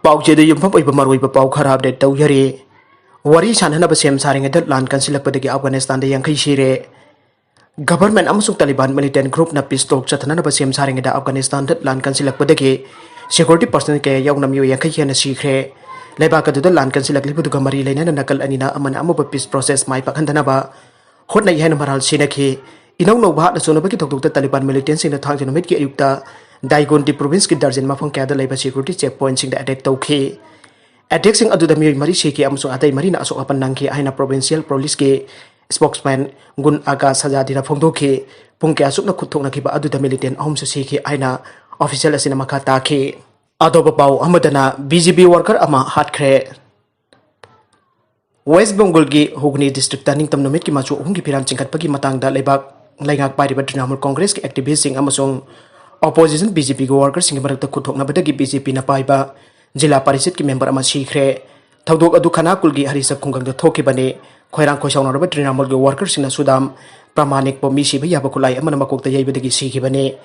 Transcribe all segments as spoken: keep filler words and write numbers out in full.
ꯄꯥꯎꯆꯦꯗ ꯌꯨꯝꯐꯝ ꯑꯣꯏꯕ ꯃꯔꯨꯑꯣꯏꯕ ꯄꯥꯎ ꯈꯔ ꯑꯞꯗꯦꯠ ꯇꯧꯖꯔꯤ꯫ ꯋꯥꯔꯤ ꯁꯥꯟꯅꯅꯕ ꯁꯦꯝ ꯁꯥꯔꯤꯉꯩꯗ ꯂꯥꯟ ꯀꯟꯁꯤꯜꯂꯛꯄꯗꯒꯤ ꯑꯐꯒꯥꯅꯤꯁꯇꯥꯟꯗ ꯌꯥꯡꯈꯩ ꯁꯤꯔꯦ꯫ ꯒꯚꯔꯟꯃꯦꯟꯠ ꯑꯃꯁꯨꯡ ꯇꯥꯂꯤꯕꯥꯟ ꯃꯤꯂꯤꯇꯦꯟꯠ ꯒ꯭ꯔꯨꯞꯅ ꯄꯤꯁ ꯇꯣꯛ ꯆꯠꯊꯅꯅꯕ ꯁꯦꯝ ꯁꯥꯔꯤꯉꯩꯗ ꯑꯐꯒꯥꯅꯤꯁꯇꯥꯟꯗ ꯂꯥꯟ ꯀꯟꯁꯤꯜꯂꯛꯄꯗꯒꯤ ꯁꯦꯀ꯭ꯌꯨꯔꯤꯇꯤ ꯄꯔꯁꯅꯦꯜ ꯀꯌꯥ ꯌꯥꯎꯅ ꯃꯤꯑꯣꯏ ꯌꯥꯡꯈꯩ ꯍꯦꯟꯅ ꯁꯤꯈ꯭ꯔꯦ꯫ ꯂꯩꯕꯥꯛ ꯑꯗꯨꯗ ꯂꯥꯟ ꯀꯟꯁꯤꯜꯂꯛꯂꯤꯕꯗꯨꯒ ꯃꯔꯤ ꯂꯩꯅꯅ ꯅꯥꯀꯜ ꯑꯅꯤꯅ ꯑꯃꯅ ꯑꯃꯕꯨ ꯄꯤꯁ ꯄ꯭ꯔꯣꯁꯦꯁ ꯃꯥꯏ ꯄꯥꯛꯍꯟꯗꯅꯕ ꯍꯣꯠꯅꯩ ꯍꯥꯏꯅ ꯃꯔꯥꯜ ꯁꯤꯅꯈꯤ꯫ ꯏꯅꯧ ꯅꯧꯕ ꯍꯥꯠꯅ ꯆꯣꯟꯅꯕꯒꯤ ꯊꯧꯗꯣꯛꯇ ꯇꯥꯂꯤꯕꯥꯟ ꯃꯤꯂꯤꯇꯦꯟꯠꯁꯤꯡꯅ ꯊꯥꯡꯖ ꯅꯨꯃꯤꯠꯀꯤ ꯑꯌꯨꯛꯇ ꯗꯥꯏꯒꯣꯟꯗꯤ ꯄ꯭ꯔꯣꯚꯤꯟꯁꯀꯤ ꯗꯔꯖꯟ ꯃꯐꯝ ꯀꯌꯥꯗ ꯂꯩꯕ ꯁꯦꯀ꯭ꯌꯨꯔꯤꯇꯤ ꯆꯦꯛ ꯄꯣꯏꯟꯠꯁꯤꯡꯗ ꯑꯦꯇꯦꯛ ꯇꯧꯈꯤ꯫ ꯑꯦꯇꯦꯛꯁꯤꯡ ꯑꯗꯨꯗ ꯃꯤꯑꯣꯏ ꯃꯔꯤ ꯁꯤꯈꯤ ꯑꯃꯁꯨꯡ ꯑꯇꯩ ꯃꯔꯤꯅ ꯑꯁꯣꯛ ꯑꯄꯟ ꯅꯪꯈꯤ ꯍꯥꯏꯅ ꯄ꯭ꯔꯣꯚꯤꯟꯁꯤꯌꯦꯜ ꯄꯨꯂꯤꯁꯀꯤ ꯁ꯭ꯄꯣꯛꯁꯃꯦꯟ ꯒꯨꯟ ꯑꯒꯥ ꯁꯖꯥꯗꯤꯅ ꯐꯣꯡꯗꯣꯛꯈꯤ꯫ ꯄꯨꯡ ꯀꯌꯥ ꯆꯨꯞꯅ ꯈꯨꯠ ꯊꯣꯛꯅꯈꯤꯕ ꯑꯗꯨꯗ ꯃꯤꯂꯤꯇꯦꯟꯠ ꯑꯍꯨꯝꯁꯨ ꯁꯤꯈꯤ ꯍꯥꯏꯅ ꯑꯣꯐꯤꯁꯤꯌꯦꯜ ꯑꯁꯤꯅ ꯃꯈꯥ ꯇꯥꯈꯤ꯫ ꯑꯇꯣꯞꯄ ꯄꯥꯎ ꯑꯃꯗꯅ ꯕꯤ ꯖꯦ ꯄꯤ ꯋꯥꯔꯀꯔ ꯑꯃ ꯍꯥꯠꯈ꯭ꯔꯦ꯫ ꯋꯦꯁ꯭ꯠ ꯕꯦꯡꯒꯣꯜꯒꯤ ꯍꯨꯒ꯭ꯂꯤ ꯗꯤꯁꯇ꯭ꯔꯤꯛꯇ ꯅꯤꯡꯇꯝ ꯅꯨꯃꯤꯠꯀꯤ ꯃꯆꯨ ꯑꯍꯨꯝꯒꯤ ꯐꯤꯔꯥꯟ ꯆꯤꯡꯈꯠꯄꯒꯤ ꯃꯇꯥꯡꯗ ꯂꯩꯕꯥꯛ ꯂꯩꯉꯥꯛ ꯄꯥꯏꯔꯤꯕ ꯇ꯭ꯔꯤꯅꯥꯃꯨꯜ ꯀꯣꯡꯒ꯭ꯔꯦꯁꯀꯤ ꯑꯦꯛꯇꯤꯚꯤꯁ꯭ꯠꯁꯤꯡ ꯑꯃꯁꯨꯡ ꯑꯣꯄꯣꯖꯤꯁꯟ ꯕꯤ ꯖꯦ ꯄꯤꯒꯤ ꯋꯥꯔꯀꯔꯁꯤꯡꯒꯤ ꯃꯔꯛꯇ ꯈꯨꯠꯊꯣꯛꯅꯕꯗꯒꯤ ꯕꯤ ꯖꯦ ꯄꯤꯅ ꯄꯥꯏꯕ ꯖꯤꯂꯥ ꯄꯔꯤꯁꯠꯀꯤ ꯃꯦꯝꯕꯔ ꯑꯃ ꯁꯤꯈ꯭ꯔꯦ꯫ ꯊꯧꯗꯣꯛ ꯑꯗꯨ ꯈꯅꯥꯀꯨꯜꯒꯤ ꯍꯔꯤꯁꯛ ꯈꯨꯡꯒꯪꯗ ꯊꯣꯛꯈꯤꯕꯅꯤ꯫ ꯈꯣꯏꯔꯥꯡ ꯈꯣꯏꯁꯥꯎꯅꯔꯕ ꯇ꯭ꯔꯤꯅꯥꯃꯨꯜꯒꯤ ꯋꯥꯔꯀꯔꯁꯤꯡꯅ ꯁꯨꯗꯥꯝ ꯄ꯭ꯔꯃꯥꯅꯤꯛꯄꯨ ꯃꯤ ꯁꯤꯕ ꯌꯥꯕ ꯈꯨꯠꯂꯥꯏ ꯑꯃꯅ ꯃꯀꯣꯛꯇ ꯌꯩꯕꯗꯒꯤ ꯁꯤꯈꯤꯕꯅꯤ꯫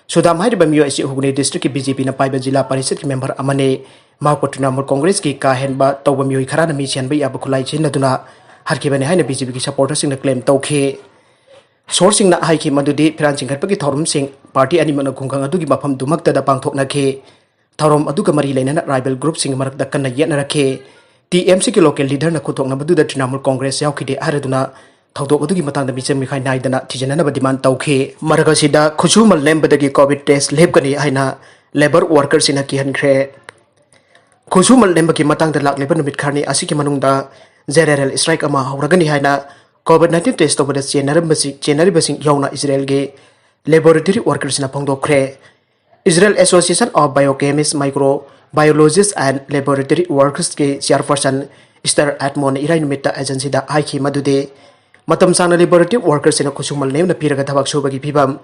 ꯁꯨꯗꯥꯝ ꯍꯥꯏꯔꯤꯕ ꯃꯤꯑꯣꯏ ꯑꯁꯤ ꯍꯨꯒ꯭ꯂꯤ ꯗꯤꯁꯇ꯭ꯔꯤꯛꯀꯤ ꯕꯤ ꯖꯦ ꯄꯤꯅ ꯄꯥꯏꯕ ꯖꯤꯂꯥ ꯄꯔꯤꯁꯠꯀꯤ ꯃꯦꯝꯕꯔ ꯑꯃꯅꯤ꯫ ꯃꯍꯥꯛꯄꯨ ꯇ꯭ꯔꯤꯅꯥꯃꯨꯜ ꯀꯣꯡꯒ꯭ꯔꯦꯁꯀꯤ ꯀꯥ ꯍꯦꯟꯕ ꯇꯧꯕ ꯃꯤꯑꯣꯏ ꯈꯔꯅ ꯃꯤ ꯁꯤꯍꯟꯕ ꯌꯥꯕ ꯈꯨꯠꯂꯥꯏ ꯁꯤꯖꯤꯟꯅꯗꯨꯅ ꯍꯥꯠꯈꯤꯕꯅꯤ ꯍꯥꯏꯅ ꯕꯤ ꯖꯦ ꯄꯤꯒꯤ ꯁꯄꯣꯔꯇꯔꯁꯤꯡꯅ ꯀ꯭ꯂꯦꯝ ꯇꯧꯈꯤ꯫ ꯁꯣꯔꯁꯁꯤꯡꯅ ꯍꯥꯏꯈꯤ ꯃꯗꯨꯗꯤ ꯐꯤꯔꯥꯟ ꯆꯤꯡꯈꯠꯄꯒꯤ ꯊꯧꯔꯝꯁꯤꯡ ꯄꯥꯔꯇꯤ ꯑꯅꯤꯃꯛꯅ ꯈꯨꯡꯒꯪ ꯑꯗꯨꯒꯤ ꯃꯐꯝꯗꯨꯃꯛꯇꯗ ꯄꯥꯡꯊꯣꯛꯅꯈꯤ꯫ ꯊꯧꯔꯝ ꯑꯗꯨꯒ ꯃꯔꯤ ꯂꯩꯅꯅ ꯔꯥꯏꯕꯦꯜ ꯒ꯭ꯔꯨꯞꯁꯤꯡꯒꯤ ꯃꯔꯛꯇ ꯀꯟꯅ ꯌꯦꯠꯅꯔꯛꯈꯤ꯫ ꯇꯤ ꯑꯦꯝ ꯁꯤꯒꯤ ꯂꯣꯀꯦꯜ ꯂꯤꯗꯔꯅ ꯈꯨꯠꯊꯣꯛꯅꯕꯗꯨꯗ ꯇ꯭ꯔꯤꯅꯥꯃꯨꯜ ꯀꯣꯡꯒ꯭ꯔꯦꯁ ꯌꯥꯎꯈꯤꯗꯦ ꯍꯥꯏꯔꯗꯨꯅ ꯊꯧꯗꯣꯛ ꯑꯗꯨꯒꯤ ꯃꯇꯥꯡꯗ ꯃꯤꯆꯪ ꯃꯤꯈꯥꯏ ꯅꯥꯏꯗꯅ ꯊꯤꯖꯤꯟꯅꯅꯕ ꯗꯤꯃꯥꯟ ꯇꯧꯈꯤ꯫ ꯃꯔꯛ ꯑꯁꯤꯗ ꯈꯨꯠꯁꯨꯃꯟ ꯂꯦꯝꯕꯗꯒꯤ ꯀꯣꯚꯤꯗ ꯇꯦꯁ꯭ꯠ ꯂꯦꯞꯀꯅꯤ ꯍꯥꯏꯅ ꯂꯦꯕꯔ ꯋꯥꯔꯀꯔꯁꯤꯡꯅ ꯀꯤꯍꯟꯈ꯭ꯔꯦ꯫ ꯈꯨꯠꯁꯨꯃꯟ ꯂꯦꯝꯕꯒꯤ ꯃꯇꯥꯡꯗ ꯂꯥꯛꯂꯤꯕ ꯅꯨꯃꯤꯠ ꯈꯔꯅꯤ ꯑꯁꯤꯒꯤ ꯃꯅꯨꯡꯗ ꯖꯦꯅꯔꯦꯜ ꯁ꯭ꯇ꯭ꯔꯥꯏꯛ ꯑꯃ ꯍꯧꯔꯒꯅꯤ ꯍꯥꯏꯅ ꯀꯣꯚꯤꯗ ꯅꯥꯏꯟꯇꯤꯟ ꯇꯦꯁ꯭ꯠ ꯇꯧꯕꯗ ꯆꯦꯟꯅꯔꯝꯕꯁꯤ-, ꯆꯦꯟꯅꯔꯤꯕꯁꯤꯡ ꯌꯥꯎꯅ ꯏꯖꯔꯦꯜꯒꯤ laboratory ꯋꯥꯔꯀꯔꯁꯤꯡꯅ ꯐꯣꯡꯗꯣꯛꯈ꯭ꯔꯦ꯫ Israel Association of Biochemists, Microbiologists and Laboratory Workers ꯀꯤ ꯆꯤꯌꯔꯄꯔꯁꯟ ꯏꯁꯇꯔ ꯑꯦꯗꯃꯣꯟꯅ ꯏꯔꯥꯏ ꯅꯨꯃꯤꯠꯇ ꯑꯦꯖꯦꯟꯁꯤꯗ ꯍꯥꯏꯈꯤ ꯃꯗꯨꯗꯤ ꯃꯇꯝ ꯁꯥꯡꯅ ꯂꯦꯕꯣꯔꯦꯇꯔꯤ ꯋꯥꯔꯀꯔꯁꯤꯡꯅ ꯈꯨꯠꯁꯨꯃꯟ ꯂꯦꯝꯅ ꯄꯤꯔꯒ ꯊꯕꯛ ꯁꯨꯕꯒꯤ ꯐꯤꯚꯝ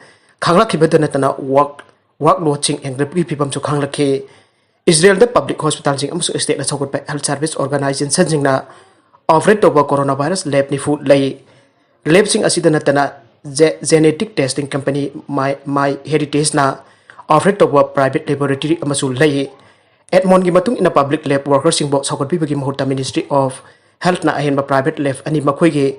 ꯈꯥꯡꯂꯛꯈꯤꯕꯇ ꯅꯠꯇꯅ ꯋꯥꯔꯛ, ꯋꯥꯔꯛ ꯂꯣꯗꯁꯤꯡ ꯍꯦꯟꯒꯠꯂꯛꯄꯒꯤ ꯐꯤꯚꯝꯁꯨ ꯈꯥꯡꯂꯛꯈꯤ꯫ ꯏꯖꯔꯦꯜꯗ ꯄꯕ꯭ꯂꯤꯛ ꯍꯣꯁꯄꯤꯇꯥꯜꯁꯤꯡ ꯑꯃꯁꯨꯡ ꯁ꯭ꯇꯦꯠꯅ ꯁꯧꯒꯠꯄ ꯍꯦꯜꯊ ꯁꯔꯚꯤꯁ ꯑꯣꯔꯒꯅꯥꯏꯖꯦꯁꯟꯁꯤꯡꯅ ꯑꯣꯄꯔꯦꯠ ꯇꯧꯕ ꯀꯣꯔꯣꯅꯥ ꯚꯥꯏꯔꯁ ꯂꯦꯕ ꯅꯤꯐꯨ ꯂꯩ꯫ ꯂꯦꯕꯁꯤꯡ ꯑꯁꯤꯗ ꯅꯠꯇꯅ ꯖꯦ-, ꯖꯦꯅꯦꯇꯤꯛ ꯇꯦꯁꯇꯤꯡ ꯀꯝꯄꯅꯤ ꯃꯥꯏ, ꯃꯥꯏ ꯍꯦꯔꯤꯇꯦꯖꯅ ꯑꯣꯄꯔꯦꯠ ꯇꯧꯕ ꯄ꯭ꯔꯥꯏꯚꯦꯠ ꯂꯦꯕꯣꯔꯦꯇꯔꯤ ꯑꯃꯁꯨ ꯂꯩ꯫ ꯑꯦꯗꯃꯣꯟꯒꯤ ꯃꯇꯨꯡ ꯏꯟꯅ, ꯄꯕ꯭ꯂꯤꯛ ꯂꯦꯕ ꯋꯥꯔꯀꯔꯁꯤꯡꯕꯨ ꯁꯧꯒꯠꯄꯤꯕꯒꯤ ꯃꯍꯨꯠꯇ Ministry of Healthꯅ ꯑꯍꯦꯟꯕ ꯄ꯭ꯔꯥꯏꯚꯦꯠ ꯂꯦꯕ ꯑꯅꯤ ꯃꯈꯣꯏꯒꯤ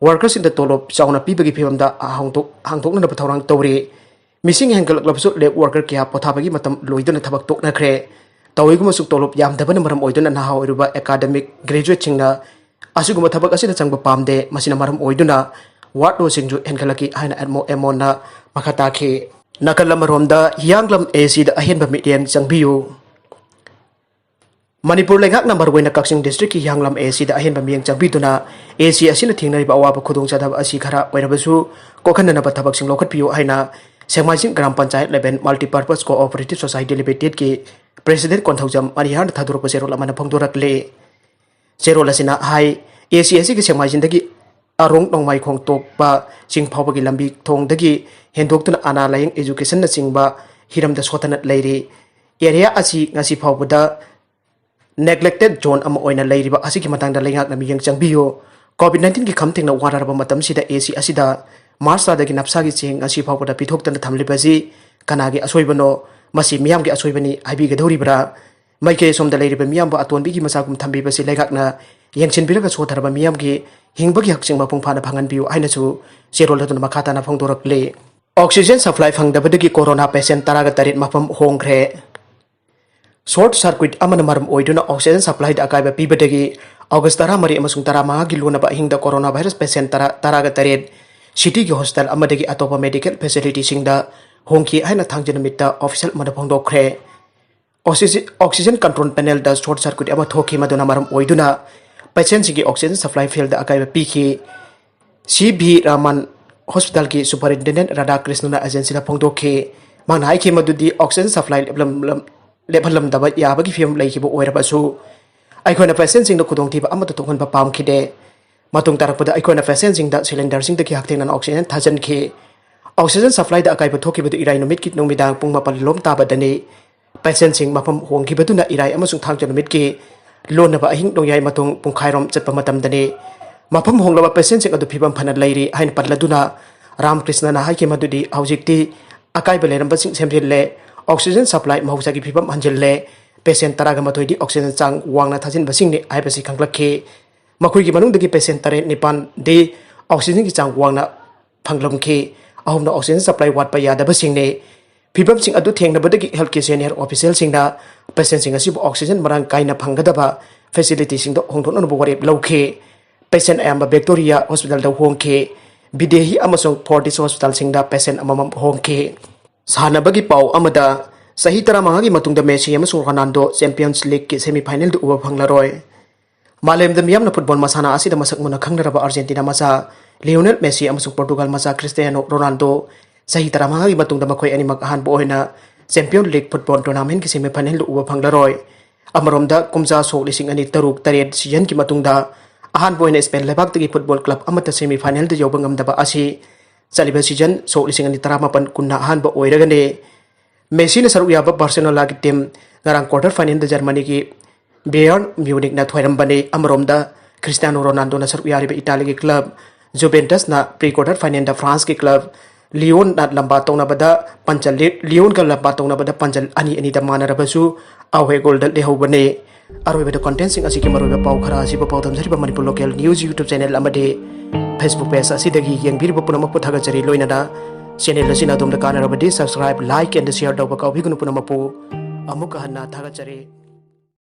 ꯋꯥꯔꯀꯔꯁꯤꯡꯗ ꯇꯣꯂꯣꯞ ꯆꯥꯎꯅ ꯄꯤꯕꯒꯤ ꯐꯤꯕꯝꯗ ꯍꯥꯡꯗꯣꯛ-, ꯍꯥꯡꯗꯣꯛꯅꯅꯕ ꯊꯧꯔꯥꯡ ꯇꯧꯔꯤ꯫ ꯃꯤꯁꯤꯡ ꯍꯦꯟꯒꯠꯂꯛꯂꯕꯁꯨ ꯂꯦꯕ ꯋꯥꯔꯀꯔ ꯀꯌꯥ ꯄꯣꯊꯥꯕꯒꯤ ꯃꯇꯝ ꯂꯣꯏꯗꯨꯅ ꯊꯕꯛ ꯇꯣꯛꯅꯈ꯭ꯔꯦ꯫ ꯇꯧꯏꯒꯨꯝꯕꯁꯨ ꯇꯣꯂꯣꯞ ꯌꯥꯝꯗꯕꯅ ꯃꯔꯝ ꯑꯣꯏꯗꯨꯅ ꯅꯍꯥ ꯑꯣꯏꯔꯤꯕ ꯑꯦꯀꯥꯗꯃꯤꯛ ꯒ꯭ꯔꯦꯖꯨꯑꯦꯠꯁꯤꯡꯅ ꯑꯁꯤꯒꯨꯝꯕ ꯊꯕꯛ ꯑꯁꯤꯗ ꯆꯪꯕ ꯄꯥꯝꯗꯦ꯫ ꯃꯁꯤꯅ ꯃꯔꯝ ꯑꯣꯏꯗꯨꯅ ꯋꯥꯔꯗ ꯂꯣꯁꯁꯤꯡꯁꯨ ꯍꯦꯟꯒꯠꯂꯛꯈꯤ ꯍꯥꯏꯅ ꯑꯦꯗꯃꯣ-, ꯑꯦꯃꯣꯟꯅ ꯃꯈꯥ ꯇꯥꯈꯤ꯫ ꯅꯥꯀꯜ ꯑꯃꯔꯣꯝꯗ, ꯍꯤꯌꯥꯡꯂꯝ ꯑꯦ ꯁꯤꯗ ꯑꯍꯦꯟꯕ ꯃꯤꯠꯌꯦꯡ ꯆꯪꯕꯤꯌꯨ꯫ ꯃꯅꯤꯄꯨꯔ ꯂꯩꯉꯥꯛꯅ ꯃꯔꯨꯑꯣꯏꯅ ꯀꯛꯆꯤꯡ ꯗꯤꯁꯇ꯭ꯔꯤꯛꯀꯤ ꯍꯤꯌꯥꯡꯂꯝ ꯑꯦ ꯁꯤꯗ ꯑꯍꯦꯟꯕ ꯃꯤꯠꯌꯦꯡ ꯆꯪꯕꯤꯗꯨꯅ ꯑꯦ ꯁꯤ ꯑꯁꯤꯅ ꯊꯦꯡꯅꯔꯤꯕ ꯑꯋꯥꯕ ꯈꯨꯗꯣꯡꯆꯥꯗꯕ ꯑꯁꯤ ꯈꯔ ꯑꯣꯏꯔꯕꯁꯨ ꯀꯣꯛꯍꯟꯅꯅꯕ ꯊꯕꯛꯁꯤꯡ ꯂꯧꯈꯠꯄꯤꯌꯨ ꯍꯥꯏꯅ Sekmaijing gram panchayat eleven multipurpose cooperative society ꯂꯤꯃꯤꯇꯦꯗꯀꯤ ꯄ꯭ꯔꯦꯁꯤꯗꯦꯟꯠ ꯀꯣꯟꯊꯧꯖꯝ ꯃꯅꯤꯍꯥꯔꯅ ꯊꯥꯗꯣꯔꯛꯄ ꯆꯦꯔꯣꯜ ꯑꯃꯅ ꯐꯣꯡꯗꯣꯔꯛꯂꯤ꯫ ꯆꯦꯔꯣꯜ ꯑꯁꯤꯅ ꯍꯥꯏ, ꯑꯦ ꯁꯤ ꯑꯁꯤꯒꯤ ꯁꯦꯛꯃꯥꯏꯖꯤꯡꯗꯒꯤ ꯑꯔꯣꯡ ꯅꯣꯡꯃꯥꯏꯈꯣꯡ ꯇꯣꯛꯄ ꯆꯤꯡ ꯐꯥꯎꯕꯒꯤ ꯂꯝꯕꯤ ꯊꯣꯡꯗꯒꯤ ꯍꯦꯟꯗꯣꯛꯇꯨꯅ ꯑꯅꯥ ꯂꯥꯌꯦꯡ, ꯑꯦꯖꯨꯀꯦꯁꯟꯅꯆꯤꯡꯕ ꯍꯤꯔꯝꯗ ꯁꯣꯠꯊꯅ ꯂꯩꯔꯤ꯫ ꯑꯦꯔꯤꯌꯥ ꯑꯁꯤ ꯉꯁꯤ ꯐꯥꯎꯕꯗ ꯅꯦꯒ꯭ꯂꯦꯛꯇꯦꯗ ꯖꯣꯟ ꯑꯃ ꯑꯣꯏꯅ ꯂꯩꯔꯤꯕ ꯑꯁꯤꯒꯤ ꯃꯇꯥꯡꯗ ꯂꯩꯉꯥꯛꯅ ꯃꯤꯠꯌꯦꯡ ꯆꯪꯕꯤꯌꯨ꯫ ꯀꯣꯚꯤꯗ ꯅꯥꯏꯟꯇꯤꯟꯒꯤ ꯈꯝ ꯊꯦꯡꯅ ꯋꯥꯅꯔꯕ ꯃꯇꯝꯁꯤꯗ ꯑꯦ ꯁꯤ ꯑꯁꯤꯗ ꯃꯥꯔꯆ ꯊꯥꯗꯒꯤ ꯅꯞꯁꯥꯒꯤ ꯆꯦꯡ ꯉꯁꯤ ꯐꯥꯎꯕꯗ ꯄꯤꯊꯣꯛꯇꯅ ꯊꯝꯂꯤꯕꯁꯤ ꯀꯅꯥꯒꯤ ꯑꯁꯣꯏꯕꯅꯣ? ꯃꯁꯤ ꯃꯤꯌꯥꯝꯒꯤ ꯑꯁꯣꯏꯕꯅꯤ ꯍꯥꯏꯕꯤꯒꯗꯧꯔꯤꯕ꯭ꯔꯥ? ꯃꯥꯏꯀꯩ ꯑꯁꯣꯝꯗ ꯂꯩꯔꯤꯕ ꯃꯤꯌꯥꯝꯕꯨ ꯑꯇꯣꯟꯕꯤꯒꯤ ꯃꯆꯥꯒꯨꯝ ꯊꯝꯕꯤꯕꯁꯤ ꯂꯩꯉꯥꯛꯅ ꯌꯦꯡꯁꯤꯟꯕꯤꯔꯒ ꯁꯣꯠꯊꯔꯕ ꯃꯤꯌꯥꯝꯒꯤ ꯍꯤꯡꯕꯒꯤ ꯍꯛꯁꯤꯡ ꯃꯄꯨꯡ ꯐꯥꯅ ꯐꯪꯍꯟꯕꯤꯌꯨ ꯍꯥꯏꯅꯁꯨ ꯆꯦꯔꯣꯜ ꯑꯗꯨꯅ ꯃꯈꯥ ꯇꯥꯅ ꯐꯣꯡꯗꯣꯔꯛꯂꯤ꯫ ꯑꯣꯛꯁꯤꯖꯦꯟ ꯁꯄ꯭ꯂꯥꯏ ꯐꯪꯗꯕꯗꯒꯤ ꯀꯣꯔꯣꯅꯥ ꯄꯦꯁꯦꯟ ꯇꯔꯥꯒ ꯇꯔꯦꯠ ꯃꯐꯝ ꯍꯣꯡꯈ꯭ꯔꯦ꯫ ꯁꯣꯔꯠ ꯁꯔꯀ꯭ꯌꯨꯠ ꯑꯃꯅ ꯃꯔꯝ ꯑꯣꯏꯗꯨꯅ ꯑꯣꯛꯁꯤꯖꯦꯟ ꯁꯄ꯭ꯂꯥꯏꯗ ꯑꯀꯥꯏꯕ ꯄꯤꯕꯗꯒꯤ ꯑꯣꯒꯁ ꯇꯔꯥꯃꯔꯤ ꯑꯃꯁꯨꯡ ꯇꯔꯥꯃꯉꯥꯒꯤ ꯂꯣꯟꯅꯕ ꯑꯍꯤꯡꯗ ꯀꯣꯔꯣꯅꯥ ꯚꯥꯏꯔꯁ ꯄꯦꯁꯦꯟ ꯇꯔꯥ, ꯇꯔꯥꯒ ꯇꯔꯦꯠ ꯁꯤꯇꯤꯒꯤ ꯍꯣꯁꯄꯤꯇꯥꯜ ꯑꯃꯗꯒꯤ ꯑꯇꯣꯞꯄ ꯃꯦꯗꯤꯀꯦꯜ ꯐꯦꯁꯤꯂꯤꯇꯤꯁꯤꯡꯗ ꯍꯣꯡꯈꯤ ꯍꯥꯏꯅ ꯊꯥꯡꯖ ꯅꯨꯃꯤꯠꯇ ꯑꯣꯐꯤꯁꯤꯌꯦꯜ ꯑꯃꯅ ꯐꯣꯡꯗꯣꯛꯈ꯭ꯔꯦ꯫ ꯑꯣꯛꯁꯤꯖꯦꯟ, ꯑꯣꯛꯁꯤꯖꯦꯟ ꯀꯟꯇ꯭ꯔꯣꯜ ꯄꯦꯅꯦꯜꯗ ꯁꯣꯔꯠ ꯁꯔꯀ꯭ꯌꯨꯠ ꯑꯃ ꯊꯣꯛꯈꯤ, ꯃꯗꯨꯅ ꯃꯔꯝ ꯑꯣꯏꯗꯨꯅ ꯄꯦꯁꯦꯟꯁꯤꯡꯒꯤ ꯑꯣꯛꯁꯤꯖꯦꯟ ꯁꯄ꯭ꯂꯥꯏ ꯐꯤꯜꯗ ꯑꯀꯥꯏꯕ ꯄꯤꯈꯤ꯫ ꯁꯤ ꯚꯤ ꯔꯥꯃꯟ ꯍꯣꯁꯄꯤꯇꯥꯜꯒꯤ ꯁꯨꯄꯔꯤꯟꯇꯦꯟꯗꯦꯟꯠ ꯔꯥꯙꯥꯀ꯭ꯔꯤꯁꯅꯅ ꯑꯦꯖꯦꯟꯁꯤꯗ ꯐꯣꯡꯗꯣꯛꯈꯤ꯫ ꯃꯍꯥꯛꯅ ꯍꯥꯏꯈꯤ ꯃꯗꯨꯗꯤ ꯑꯣꯛꯁꯤꯖꯦꯟ ꯁꯄ꯭ꯂꯥꯏ ꯂꯦꯞꯂꯝ-, ꯂꯝ-, ꯂꯦꯞꯍꯜꯂꯝꯗꯕ ꯌꯥꯕꯒꯤ ꯐꯤꯕꯝ ꯂꯩꯈꯤꯕ ꯑꯣꯏꯔꯕꯁꯨ, ꯑꯩꯈꯣꯏꯅ ꯄꯦꯁꯦꯟꯁꯤꯡꯗ ꯈꯨꯗꯣꯡꯊꯤꯕ ꯑꯃꯠꯇ ꯊꯣꯛꯍꯟꯕ ꯄꯥꯝꯈꯤꯗꯦ꯫ ꯃꯇꯨꯡ ꯇꯥꯔꯛꯄꯗ ꯑꯩꯈꯣꯏꯅ ꯄꯦꯁꯦꯟꯁꯤꯡꯗ ꯁꯤꯂꯤꯟꯗꯔꯁꯤꯡꯗꯒꯤ ꯍꯛꯊꯦꯡꯅꯅ ꯑꯣꯛꯁꯤꯖꯦꯟ ꯊꯥꯖꯤꯟꯈꯤ꯫ ꯑꯣꯛꯁꯤꯖꯦꯟ ꯁꯄ꯭ꯂꯥꯏꯗ ꯑꯀꯥꯏꯕ ꯊꯣꯛꯈꯤꯕꯗꯨ ꯏꯔꯥꯏ ꯅꯨꯃꯤꯠꯀꯤ ꯅꯨꯃꯤꯗꯥꯡ ꯄꯨꯡ ꯃꯥꯄꯟ ꯂꯣꯝ ꯇꯥꯕꯗꯅꯤ꯫ ꯄꯦꯁꯦꯟꯁꯤꯡ ꯃꯐꯝ ꯍꯣꯡꯈꯤꯕꯗꯨꯅ ꯏꯔꯥꯏ ꯑꯃꯁꯨꯡ ꯊꯥꯡꯖ ꯅꯨꯃꯤꯠꯀꯤ ꯂꯣꯟꯅꯕ ꯑꯍꯤꯡ ꯅꯣꯡꯌꯥꯏ ꯃꯇꯨꯡ ꯄꯨꯡꯈꯥꯏꯔꯣꯝ ꯆꯠꯄ ꯃꯇꯝꯗꯅꯤ꯫ ꯃꯐꯝ ꯍꯣꯡꯂꯕ ꯄꯦꯁꯦꯟꯁꯤꯡ ꯑꯗꯨ ꯐꯤꯕꯝ ꯐꯅ ꯂꯩꯔꯤ ꯍꯥꯏꯅ ꯄꯜꯂꯗꯨꯅ ꯔꯥꯝꯀ꯭ꯔꯤꯁꯅꯅ ꯍꯥꯏꯈꯤ ꯃꯗꯨꯗꯤ ꯍꯧꯖꯤꯛꯇꯤ ꯑꯀꯥꯏꯕ ꯂꯩꯔꯝꯕꯁꯤꯡ ꯁꯦꯝꯖꯤꯜꯂꯦ, ꯑꯣꯛꯁꯤꯖꯦꯟ ꯁꯄ꯭ꯂꯥꯏ ꯃꯍꯧꯁꯥꯒꯤ ꯐꯤꯕꯝ ꯍꯟꯖꯤꯜꯂꯦ, ꯄꯦꯁꯦꯟ ꯇꯔꯥꯒ ꯃꯥꯊꯣꯏꯗꯤ ꯑꯣꯛꯁꯤꯖꯦꯟ ꯆꯥꯡ ꯋꯥꯡꯅ ꯊꯥꯖꯤꯟꯕꯁꯤꯡꯅꯤ ꯍꯥꯏꯕꯁꯤ ꯈꯪꯂꯛꯈꯤ꯫ ꯃꯈꯣꯏꯒꯤ ꯃꯅꯨꯡꯗꯒꯤ ꯄꯦꯁꯦꯟ ꯇꯔꯦꯠ ꯅꯤꯄꯥꯟꯗꯤ ꯑꯣꯛꯁꯤꯖꯦꯟꯒꯤ ꯆꯥꯡ ꯋꯥꯡꯅ ꯐꯪꯂꯝꯈꯤ꯫ ꯑꯍꯨꯝꯅ ꯑꯣꯛꯁꯤꯖꯦꯟ ꯁꯄ꯭ꯂꯥꯏ ꯋꯥꯠꯄ ꯌꯥꯗꯕꯁꯤꯡꯅꯤ꯫ ꯐꯤꯕꯝꯁꯤꯡ ꯑꯗꯨ ꯊꯦꯡꯅꯕꯗꯒꯤ ꯍꯦꯜꯊ ꯀꯦꯌꯔ ꯁꯦꯅꯤꯌꯔ ꯑꯣꯐꯤꯁꯤꯌꯦꯜꯁꯤꯡꯅ ꯄꯦꯁꯦꯟꯁꯤꯡ ꯑꯁꯤꯕꯨ ꯑꯣꯛꯁꯤꯖꯦꯟ ꯃꯔꯥꯡ ꯀꯥꯏꯅ ꯐꯪꯒꯗꯕ ꯐꯦꯁꯤꯂꯤꯇꯤꯁꯤꯡꯗ ꯍꯣꯡꯗꯣꯛꯅꯅꯕ ꯋꯥꯔꯦꯞ ꯂꯧꯈꯤ꯫ ꯄꯦꯁꯦꯟ ꯑꯌꯥꯝꯕ ꯚꯤꯛꯇꯣꯔꯤꯌꯥ ꯍꯣꯁꯄꯤꯇꯥꯜꯗ ꯍꯣꯡꯈꯤ꯫ ꯕꯤꯗꯦꯍꯤ ꯑꯃꯁꯨꯡ ꯐꯣꯔꯇꯤꯁ ꯍꯣꯁꯄꯤꯇꯥꯜꯁꯤꯡꯗ ꯄꯦꯁꯦꯟ ꯑꯃꯃꯝ ꯍꯣꯡꯈꯤ꯫ ꯁꯥꯟꯅꯕꯒꯤ ꯄꯥꯎ ꯑꯃꯗ, ꯆꯍꯤ ꯇꯔꯥꯃꯉꯥꯒꯤ ꯃꯇꯨꯡꯗ ꯃꯦꯁꯤ ꯑꯃꯁꯨꯡ ꯔꯣꯅꯥꯜꯗꯣ ꯆꯦꯝꯄꯤꯌꯟꯁ ꯂꯤꯒꯀꯤ ꯁꯦꯃꯤꯐꯥꯏꯅꯦꯜꯗ ꯎꯕ ꯐꯪꯂꯔꯣꯏ꯫ ꯃꯥꯂꯦꯝꯗ ꯃꯤꯌꯥꯝꯅ ꯐꯨꯠꯕꯣꯜ ꯃꯁꯥꯟꯅ ꯑꯁꯤꯗ ꯃꯁꯛ ꯃꯨꯟꯅ ꯈꯪꯅꯔꯕ ꯑꯥꯔꯖꯦꯟꯇꯤꯅꯥ ꯃꯆꯥ ꯂꯤꯑꯣꯅꯦꯜ ꯃꯦꯁꯤ ꯑꯃꯁꯨꯡ ꯄꯣꯔꯇꯨꯒꯜ ꯃꯆꯥ ꯈ꯭ꯔꯤꯁꯇꯤꯌꯥꯅꯣ ꯔꯣꯅꯥꯜꯗꯣ ꯆꯍꯤ ꯇꯔꯥꯃꯉꯥꯒꯤ ꯃꯇꯨꯡꯗ ꯃꯈꯣꯏ ꯑꯅꯤꯃꯛ ꯑꯍꯥꯟꯕ ꯑꯣꯏꯅ ꯆꯦꯝꯄꯤꯌꯟ ꯂꯤꯒ ꯐꯨꯠꯕꯣꯜ ꯇꯣꯔꯅꯥꯃꯦꯟꯒꯤ ꯁꯦꯃꯤꯐꯥꯏꯅꯦꯜꯗ ꯎꯕ ꯐꯪꯂꯔꯣꯏ꯫ ꯑꯃꯔꯣꯝꯗ, ꯀꯨꯝꯖꯥ ꯁꯣꯛ ꯂꯤꯁꯤꯡ ꯑꯅꯤ ꯇꯔꯨꯛ ꯇꯔꯦꯠ ꯁꯤꯖꯟꯒꯤ ꯃꯇꯨꯡꯗ ꯑꯍꯥꯟꯕ ꯑꯣꯏꯅ ꯁ꯭ꯄꯦꯟ ꯂꯩꯕꯥꯛꯇꯒꯤ ꯐꯨꯠꯕꯣꯜ ꯀ꯭ꯂꯕ ꯑꯃꯠꯇ ꯁꯦꯃꯤꯐꯥꯏꯅꯦꯜꯗ ꯌꯧꯕ ꯉꯝꯗꯕ ꯑꯁꯤ ꯆꯠꯂꯤꯕ ꯁꯤꯖꯟ ꯁꯣꯛ ꯂꯤꯁꯤꯡ ꯑꯅꯤ ꯇꯔꯥꯃꯥꯄꯟ ꯀꯨꯟꯅ ꯑꯍꯥꯟꯕ ꯑꯣꯏꯔꯒꯅꯤ꯫ ꯃꯦꯁꯤꯅ ꯁꯔꯨꯛ ꯌꯥꯕ ꯕꯥꯔꯁꯦꯂꯣꯅꯥꯒꯤ ꯇꯤꯝ ꯉꯔꯥꯡ ꯀ꯭ꯋꯥꯔꯇꯔ ꯐꯥꯏꯅꯦꯜꯗ ꯖꯔꯃꯅꯤꯒꯤ ꯕꯦꯌꯔꯟ ꯃ꯭ꯌꯨꯅꯤꯛꯅ ꯊꯣꯏꯔꯝꯕꯅꯤ꯫ ꯑꯃꯔꯣꯝꯗ, ꯈ꯭ꯔꯤꯁꯇꯤꯌꯥꯅꯣ ꯔꯣꯅꯥꯜꯗꯣꯅ ꯁꯔꯨꯛ ꯌꯥꯔꯤꯕ ꯏꯇꯥꯂꯤꯒꯤ ꯀ꯭ꯂꯕ ꯖꯨꯚꯦꯟꯇꯁꯅ ꯄ꯭ꯔꯤ ꯀ꯭ꯋꯥꯔꯇꯔ ꯐꯥꯏꯅꯦꯜꯗ ꯐ꯭ꯔꯥꯟꯁꯀꯤ ꯀ꯭ꯂꯕ ꯂꯤꯌꯣꯟꯅ ꯂꯝꯕꯥ ꯇꯧꯅꯕꯗ ꯄꯟꯖꯜ, ꯂꯤꯌꯣꯟꯒ ꯂꯝꯕꯥ ꯇꯧꯅꯕꯗ ꯄꯟꯖꯜ ꯑꯅꯤ ꯑꯅꯤꯗ ꯃꯥꯟꯅꯔꯕꯁꯨ ꯑꯋꯦ ꯒꯣꯜꯗ ꯂꯩꯍꯧꯕꯅꯤ꯫ ꯑꯔꯣꯏꯕꯗ, ꯀꯣꯟꯇꯦꯟꯁꯤꯡ ꯑꯁꯤꯒꯤ ꯃꯔꯨꯑꯣꯏꯕ ꯄꯥꯎ ꯈꯔ ꯑꯁꯤꯕꯨ ꯄꯥꯎꯗꯝꯖꯔꯤꯕ Manipur local news YouTube channel ꯑꯃꯗꯤ ꯐꯦꯁꯕꯨꯛ ꯄꯦꯖ ꯑꯁꯤꯗꯒꯤ ꯌꯦꯡꯕꯤꯔꯤꯕ ꯄꯨꯝꯅꯃꯛꯄꯨ ꯊꯥꯒꯠꯆꯔꯤ꯫ ꯂꯣꯏꯅꯅ ꯆꯦꯅꯦꯜ ꯑꯁꯤꯅ ꯑꯗꯣꯝꯗ ꯀꯥꯟꯅꯔꯕꯗꯤ subscribe, like ꯑꯃꯗꯤ share ꯇꯧꯕ ꯀꯥꯎꯕꯤꯒꯅꯨ꯫ ꯄꯨꯝꯅꯃꯛꯄꯨ ꯑꯃꯨꯛꯀ ꯍꯟꯅ ꯊꯥꯒꯠꯆꯔꯤ꯫